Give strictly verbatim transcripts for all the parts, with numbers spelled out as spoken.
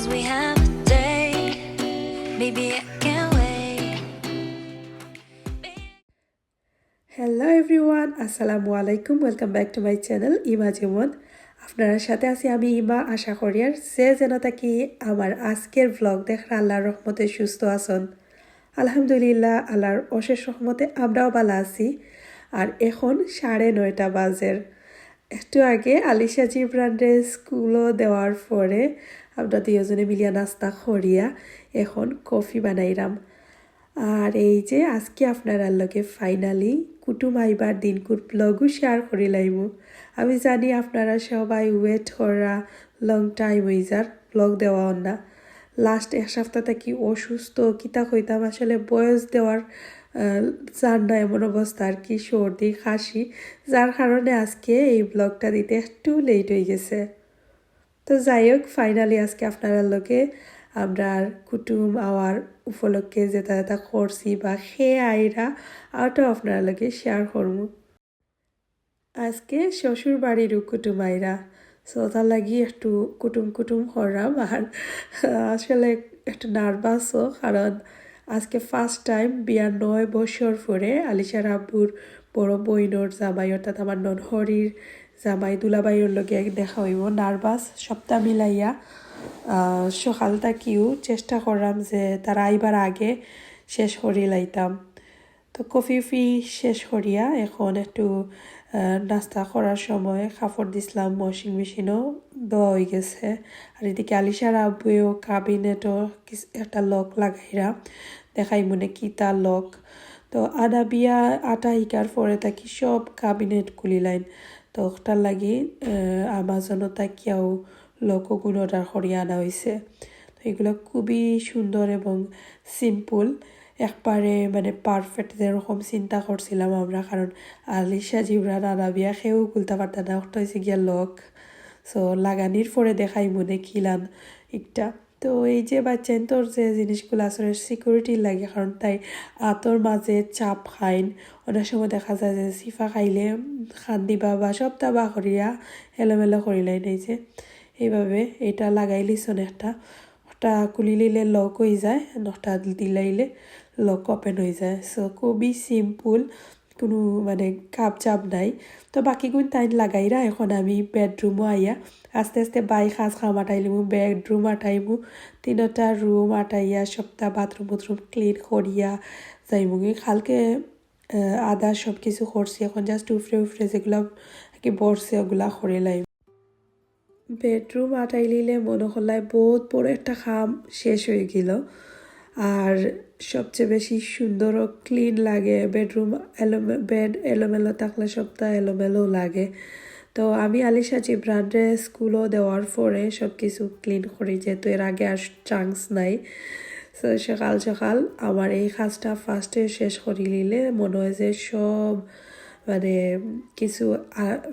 We have a date. Baby, I can't wait. Hello everyone, আসসালামু আলাইকুম। Welcome back to my channel, ইমা জীবন। আপনারার সাথে আছি আমি ইমা। আশা করি আর যে যেন থাকি আমার আজকের ব্লগ দেখরা আল্লাহর রহমতে সুস্থ আছন। আলহামদুলিল্লাহ, আল্লাহর অশেষ রহমতে আমরাও ভালা আছি। আর এখন সাড়ে নয়টা বাজের। একটু আগে আলিশা জিবরানরে স্কুলো দেওয়ার পরে আমরা দুইজনে মিলিয়া নাস্তা করিয়া এখন কফি বানাইরাম। আর এই যে আজকে আপনারার লগে ফাইনালি কুটুম আইবার দিনকুর ব্লগও শেয়ার করিলাইমু। আমি জানি আপনারা সবাই ওয়েট করা লং টাইম অইযার ব্লগ দেওয়া অর না। লাস্ট এক সপ্তাহ থাকি অসুস্থ, কিতা কইতাম, আসলে বয়স দেওয়ার আহ, যার না এমন অবস্থা আর কি, সর্দি কাশি, যার কারণে আজকে এই ব্লগটা দিতে একটু লেট অই গেছে। তো যাই হোক, ফাইনালি আজকে আপনারার লগে আমরার কুটুম আওয়ার উপলক্ষে যেটা যেটা করছি বা খেয়ে আইরা, ওটাও আপনারার লগে শেয়ার করমু। আজকে শ্বশুর বাড়িরও কুটুম আইরা, সো তার লাগি একটু কুটুম কুটুম কররাম। আর আসলে একটু নার্ভাসও, কারণ আজকে ফার্স্ট টাইম বিয়ার নয় বছর পরে আলিশার আব্বুর বড় বইনর জামাই, অর্থাৎ আমার ননহরির জামাই দুলাভাইর লগে দেখা অইবো। নার্ভাস সবটা মিলাইয়া আহ, সকাল থাকিও চেষ্টা কররাম যে তারা আইবার আগে শেষ করিলাইতাম। তো কফি উফি শেষ করিয়া এখন একটু আহ, নাস্তা করার সময় কাপড় দিছলাম ওয়াশিং মেশিনও, ধোয়া অই গেছে। আর এদিকে আলিশার আব্বুয়েও ক্যাবিনেটও কিস- একটা লক লাগাইরা, দেখাইমুনে কিতা লক। তো আনাবিয়া আটা হিকার পরে থাকি সব ক্যাবিনেট খুলিলাইন। তো ওটার লাগি আহ, আমাজনও থাকিয়াও লক ওগুন অর্ডার করিয়া আনা অইছে। তো এগুলা খুবই সুন্দর এবং সিম্পল, একবারে মানে পারফেক্ট যেরকম চিন্তা করছিলাম আমরা। কারণ আলিশা জিবরান আনাবিয়া কেউ খুলতা পারতা না, ওটা অইছে গিয়া লক। সো লাগানির পরে দেখাইমুনে কিলান একটা। তো এই যে বাচ্চাইন্তর যে জিনিসগুলা আসলে সিকিউরিটি লাগে, কারণ তাই আতর মাঝে চাপ খাইন, অনেক সময় দেখা যায় যে চিপা খাইলে কান্দিবা বা সবটা বার করিয়া এলোমেলো করিলাইন। এই যে এইভাবে এটা লাগাইলিছন একটা, ওটা খুলিলিলে লক অই যায়, নটা দিলাইলে লক ওপেন অই যায়। সো খুবই সিম্পল, কোনো মানে কাপ চাপ নাই। তো বাকিগুন তাইন লাগাইরা, এখন আমি বেডরুমও আইয়া আস্তে আস্তে বাই কাজ কাম আটাইলিমু, বেডরুম আটাইমু, তিনটা রুম আটাইয়া সবটা বাথরুম বুথরুম ক্লিন করিয়া যাইমুগি। কালকে আহ, আদা সব কিছু করছি, এখন জাস্ট উপরে উপরে যেগুলা আর কি বরছে ওগুলা করিলাইমু। বেডরুম আটাইলিলে মনো করলায় বহুত বড় একটা কাম শেষ অই গেল। আর সবচেয়ে বেশি সুন্দরও ক্লিন লাগে বেডরুম, এলোমে বেড এলোমেলো থাকলে সবটা এলোমেলো লাগে। তো আমি আলিশা জিবরানরে স্কুলও দেওয়ার পরে সব কিছু ক্লিন করি, যেহেতু এর আগে আর চান্স নাই। তো সকাল সকাল আমার এই কাজটা ফার্স্টে শেষ করিলিলে মনো অয় যে সব মানে কিছু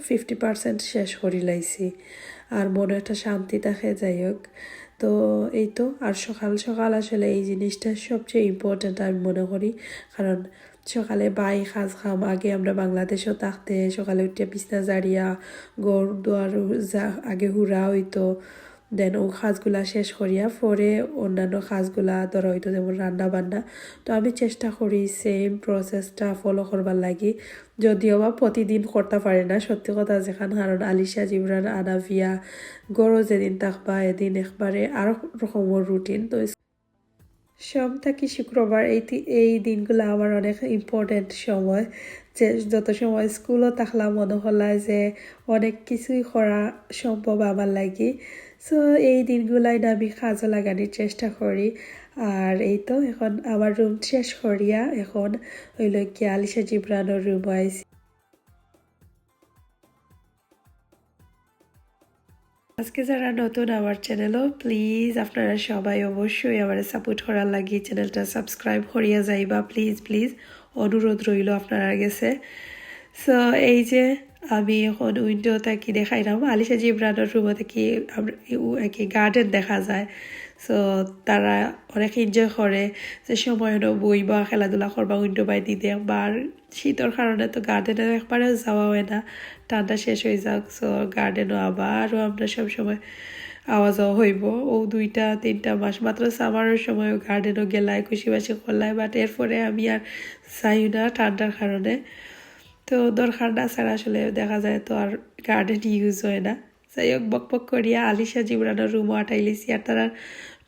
ফিফটি পার্সেন্ট শেষ করিলাইছি, আর মনো একটা শান্তি থাকে। যাই হোক, তো এই তো। আর সকাল সকাল আসলে এই জিনিসটা সবচেয়ে ইম্পর্ট্যান্ট আমি মনো করি, কারণ সকালে বাই কাজ কাম, আগে আমরা বাংলাদেশও থাকতে সকালে উঠিয়া বিছনা ঝাড়িয়া ঘর দুয়ার আগে হুড়া অইতো, দেন ও কাজগুলা শেষ করিয়া পরে অন্যান্য কাজগুলা ধরা অইতো, যেমন রান্না বান্না। তো আমি চেষ্টা করি সেম প্রসেসটা ফলো করবার লাগি, যদিও বা প্রতিদিন করতা পারি না, সত্যি কথা যেখান, কারণ আলিশা জিবরান আনাবিয়া ঘরো যেদিন থাকবা এদিন একবারে আর রকমর রুটিন। তো সোম থাকি শুক্রবার এই তি- এই দিনগুলা আমার অনেক ইম্পর্ট্যান্ট সময়, যে যত সময় স্কুলও থাকলাম মনো করলায় যে অনেক কিছুই করা সম্ভব আমার লাগি। সো এই দিনগুলাই না আমি কাজও লাগানির চেষ্টা করি। আর এই তো এখন আমার রুম শেষ করিয়া এখন অইলো গিয়া আলিশা জিবরানর রুমও আইছি। আজকে যারা নতুন আমার চ্যানেলও, প্লিজ আপনারা সবাই অবশ্যই আমারে সাপোর্ট করার লাগি চ্যানেলটা সাবস্ক্রাইব করিয়া যাইবা, প্লিজ প্লিজ, অনুরোধ রইল আপনারার গেছে। সো এই যে আমি এখন উইন্ডো থাকি দেখাইলাম, আলিশা জিবরানর রুমও থাকি আমরা উ- আর কি গার্ডেন দেখা যায়। সো তারা অনেক এনজয় করে, যে সময় হলো বইবা, খেলাধুলা করবা, উইন্ডো বাইদি দেখবা। আর শীতর কারণে তো গার্ডেনে একবারে যাওয়া হয় না, ঠান্ডা শেষ হয়ে যাক। সো গার্ডেনও আবারও আমরা সব সময় আওয়া যাওয়া হইব। ও দুইটা তিনটা মাস মাত্র summer-র সময় গার্ডেনও গেলায়, খুশি বাসি করলায়, but এরপরে আমি আর যাইও না ঠান্ডার কারণে। তো দরকার না ছাড়া আসলে দেখা যায় তো আর গার্ডেন ইউজ হয় না। যাই হোক, বক বক করিয়া আলিশা জিবরানর রুমও আটাইলিছি, আর তারার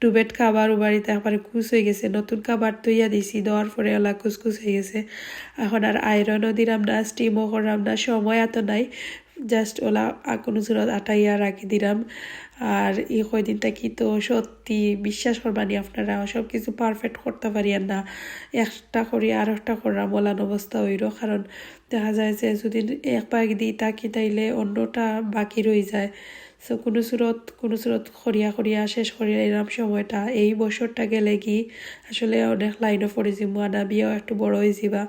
ডুবেট কাবার উবারিতে একবারে কুস হয়ে গেছে। নতুন কাবার তৈয়া দিছি, দেওয়ার পরে ওলা কুসকুস হয়ে গেছে। এখন আর আয়রনও দিলাম না, স্টিমও করলাম না, সময় এত নাই। জাস্ট ওলা আ, কোনো সুরত আটাইয়া রাখি দিলাম। আর এই কয়দিন থাকি তো সত্যি বিশ্বাস করবানি আপনারা, সব কিছু পারফেক্ট করতে পারি আর না, একটা করি আর একটা করলাম, ওলান অবস্থা হইল। কারণ দেখা যায় যে যদি একবার দি থাকি তাইলে অন্যটা বাকি রয়ে যায়। সো কোনো সুরত কোনো সুরত করিয়া করিয়া শেষ করিয়া এরম সময়টা, এই বছরটা গেলে কি আসলে অনেক লাইনও পড়ে যাইমু, আনা বিয়াও একটু বড় হয়ে যাইবা।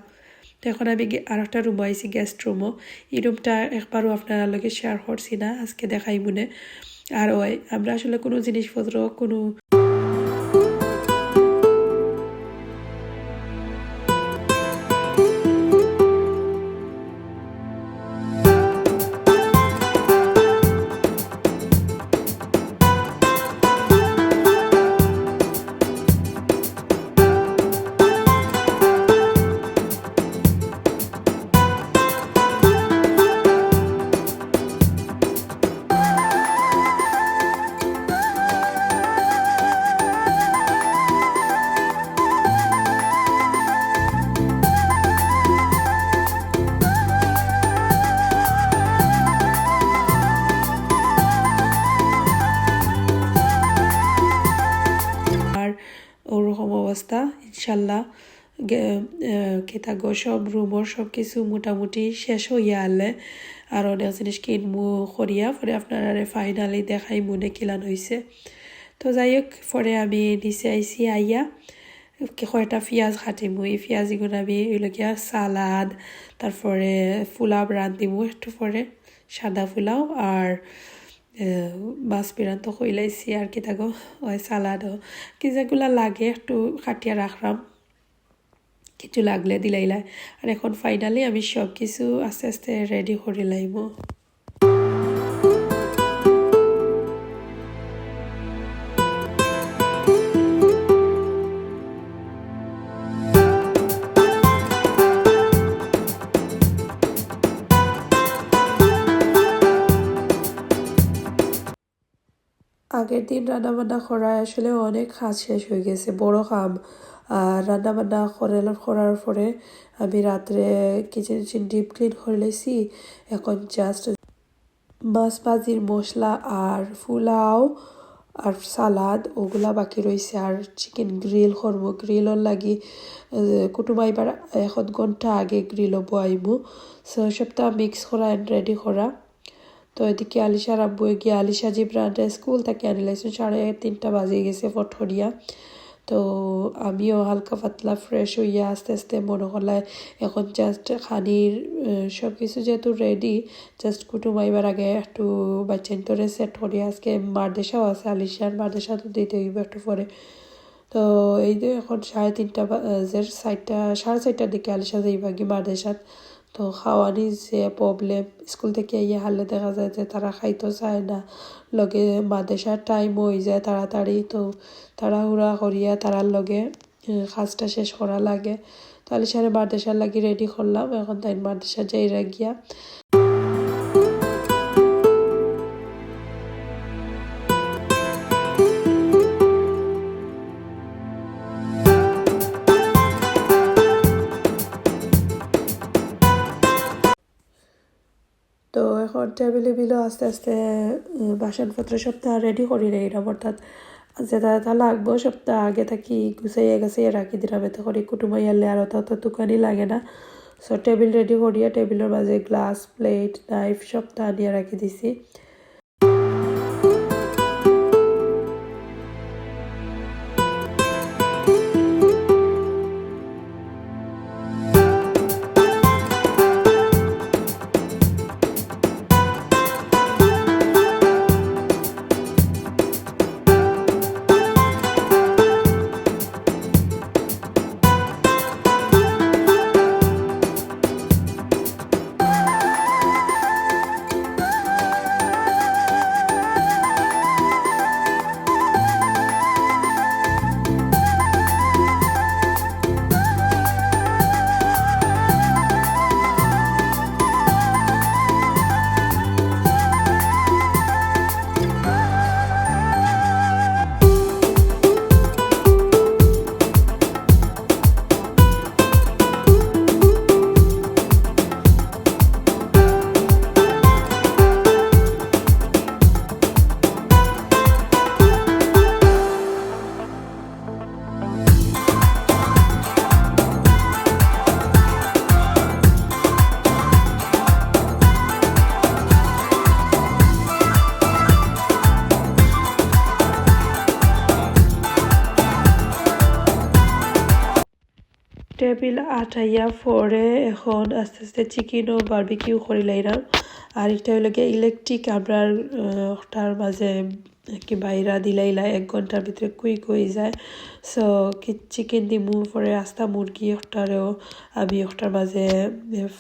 তো এখন আমি গে-, আর একটা রুমও আইছি, গেস্ট রুমও। এই রুমটা একবারও আপনারা লগে শেয়ার করছি না, আজকে দেখাই মনে। আর ওই আমরা আসলে কোনো জিনিসপত্র কোনো আর ওরকম অবস্থা, ইনশাল্লাহ। গে-, আহ, কিতা গো, সব রুমর সব কিছু মোটামুটি শেষ হইয়া আলে, আর অনেক জিনিস কিনমু করিয়া পরে আপনারারে ফাইনালি দেখাই মনে কিলান হইছে। তো যাই হোক, পরে আমি নিচে আইছি, আইয়া কি কয়টা পিঁয়াজ কাটিমু, এই পিঁয়াজ এগুলো আমি ওই লগিয়া সালাদ, তারপরে পোলাও রান্ধিমু একটু পরে, সাদা পোলাও আর, আহ, মাছ পিরান তো কইলাইছি আর কিতা গো, ওই সালাদও কি যেগুলা লাগে একটু কাটিয়া রাখলাম। কিছু লাগলে দিলাইলা। আর এখন ফাইনালি আমি সব কিছু আস্তে আস্তে রেডি করে লাইমু। আগের দিন রান্নাবান্না করায় আসলে অনেক কাজ শেষ হয়ে গেছে, বড় কাম। আর রান্নাবান্না করে, করার পরে আমি রাত্রে কিচেন টিচেন ডিপ ক্লিন করে লইছি। এখন জাস্ট মাছ ভাজির মশলা আর পোলাও আর সালাদ ওগুলা বাকি রইছে। আর চিকেন গ্রিল করমু, গ্রিলর লাগি, আহ, কুটুম আইবার এক আধ ঘন্টা আগে গ্রিলও বওয়াইমু। সো সবটা মিক্স করা and রেডি করা। তো এদিকে আলিশার আব্বু গিয়া আলিশা জিবরানরে স্কুল থাকি আনিলাইছইন, সাড়ে তিনটা বাজি গেছে ফটফটিয়া। তো আমিও হালকা পাতলা ফ্রেশ হইয়া আস্তে আস্তে মনে করলায় এখন জাস্ট খানির, আহ, সব কিছু যেহেতু রেডি, জাস্ট কুটুম আইবার আগে একটু বাচ্চাইন্তরে সেট করি। আজকে মাদ্রাসাও আছে, আলিশার মাদ্রাসা তো দিতে হইব একটু পরে। তো এই যে এখন সাড়ে তিনটা বা-, আহ, যে চারটা, সাড়ে চারটার দিকে আলিশা যাইবা কি মাদ্রাসাত। তো খাওয়ানি যে প্রবলেম, স্কুল থাকি আইয়া হারলে দেখা যায় যে তারা খাইতো চায় না, লগে মাদ্রাসার টাইম হয়ে যায় তাড়াতাড়ি। তো তাড়াহুড়া করিয়া তারার লগে, আহ, কাজটা শেষ করা লাগে। তো আলিশারে মাদ্রাসার লাগি রেডি করলাম, এখন তাই মাদ্রাসা যাইরা গিয়া। তো এখন টেবিল টেবিলও আস্তে আস্তে, উম, বাসনপত্র সবটা রেডি করি নেই, অর্থাৎ যেটা যেটা লাগবো সবটা আগে থাকি গুছাইয়া গাছাইয়া রাখি দিলাম, এতে করে কুটুম আইলে আর অত অত তুকানি লাগে না। সো টেবিল রেডি করিয়া টেবিলর মাঝে গ্লাস, প্লেট, নাইফ সবটা আনিয়া রাখি দিছি। পিল আটাইয়া পরে এখন আস্তে আস্তে চিকেনও বারবিকিউ করি লাইলাম। আর একটা হইল গিয়া ইলেকট্রিক, আমরা ওটার মাঝে কি বাইরা দিলাইলা, এক ঘন্টার ভিতরে কুইক হয়ে যায়। সো কি চিকেন দিমু, পরে আস্তা মুরগি ওটারেও আমি ওটার মাঝে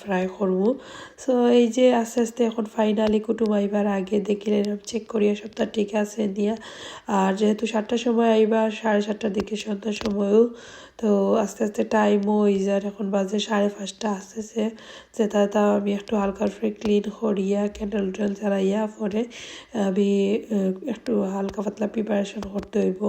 ফ্রাই করমু। সো এই যে আস্তে আস্তে এখন ফাইনালি কুটুম আইবার আগে দেখিলাম, চেক করিয়া সবটা ঠিক আছে দিয়া। আর যেহেতু সাতটার সময় আইবা, সাড়ে সাতটার দিকে সন্ধ্যার সময়ও, তো আস্তে আস্তে টাইমও হয়ে যার। এখন বাজে সাড়ে পাঁচটা আস্তে আস্তে। যেটা তাও আমি একটু হালকা করে ক্লিন করিয়া ক্যান্ডেল ট্যান্ডেল জ্বালাইয়া পরে আমি আহ, একটু হালকা পাতলা প্রিপারেশন করতে হইব।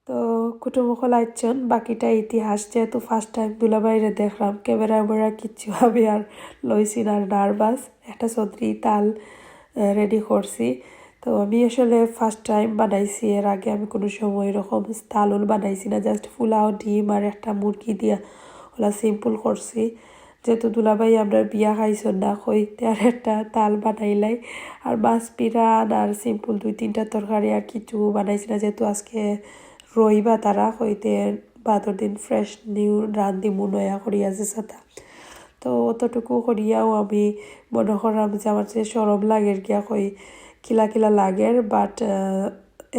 তো কুটুম অকল আইছইন, বাকিটা ইতিহাস। যেহেতু ফার্স্ট টাইম দুলাভাইরে দেখলাম, ক্যামেরা ম্যামেরা কিচ্ছু আমি আর লইছি না, নার্ভাস। একটা চৌধুরী তাল রেডি করছি। তো আমি আসলে ফার্স্ট টাইম বানাইছি, এর আগে আমি কোনো সময় এরকম তালুল বানাইছি না, জাস্ট পোলাও, ডিম আর একটা মুরগি দিয়া ওলা সিম্পল করছি। যেহেতু দুলাভাই আমরা বিয়া খাইছইন না, কইতে আর একটা তাল বানাইলাই। আর মাছ পিরান আর সিম্পল দুই তিনটা তরকারি, আর কিছু বানাইছি না, যেহেতু আজকে রইবা তারা, কইতে বাদর দিন ফ্রেশ নিউ রান্দিমু নয়া করি আছে সাতা। তো অতটুকু করিয়াও আমি মনে করলাম যে আমার যে শরম লাগের গিয়া কই কিলা কিলা লাগের, বাট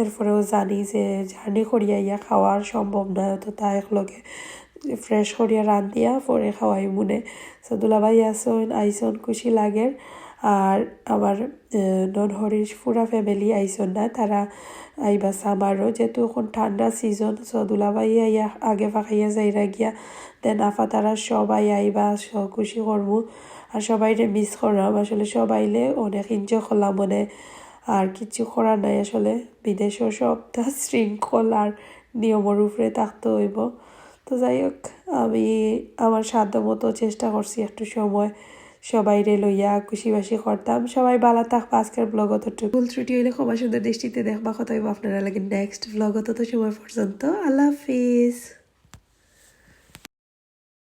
এরপরেও জানি যে জার্নি করিয়া ইয়া খাওয়ার সম্ভব নয়, অতটা একলগে ফ্রেশ করিয়া রান্দিয়া পরে খাওয়াইমুনে। তো দুলাভাই আছইন, আইছইন, খুশি লাগের। আর আমার নন হরির পুরা ফ্যামিলি আইছইন না, তারা আইবা সামারও, যেহেতু এখন ঠান্ডা সিজন। সো দুলাভাই আইয়া আগে ফাঁকাইয়া যাইরা গিয়া, দেন আফা তারা সবাই আইবা, সো খুশি করমু। আর সবাইরে মিস করলাম, আসলে সব আইলে অনেক এনজয় করলাম মানে। আর কিছু করার নাই আসলে, বিদেশও সবটা শৃঙ্খল আর নিয়মর উপরে থাকতে হইব। তো যাই হোক, আমি আমার সাধ্য মতো চেষ্টা করছি একটু সময় সবাইরে লইয়া খুশি বাসি করতাম। সবাই ভালা থাকবা, আজকের ব্লগ অতটুকু। ভুল ত্রুটি হইলে ক্ষমা সুন্দর দৃষ্টিতে দেখবা। কথা হইব আপনারা লাগে নেক্সট ব্লগ। তত সময় পর্যন্ত আল্লাহ হাফিজ।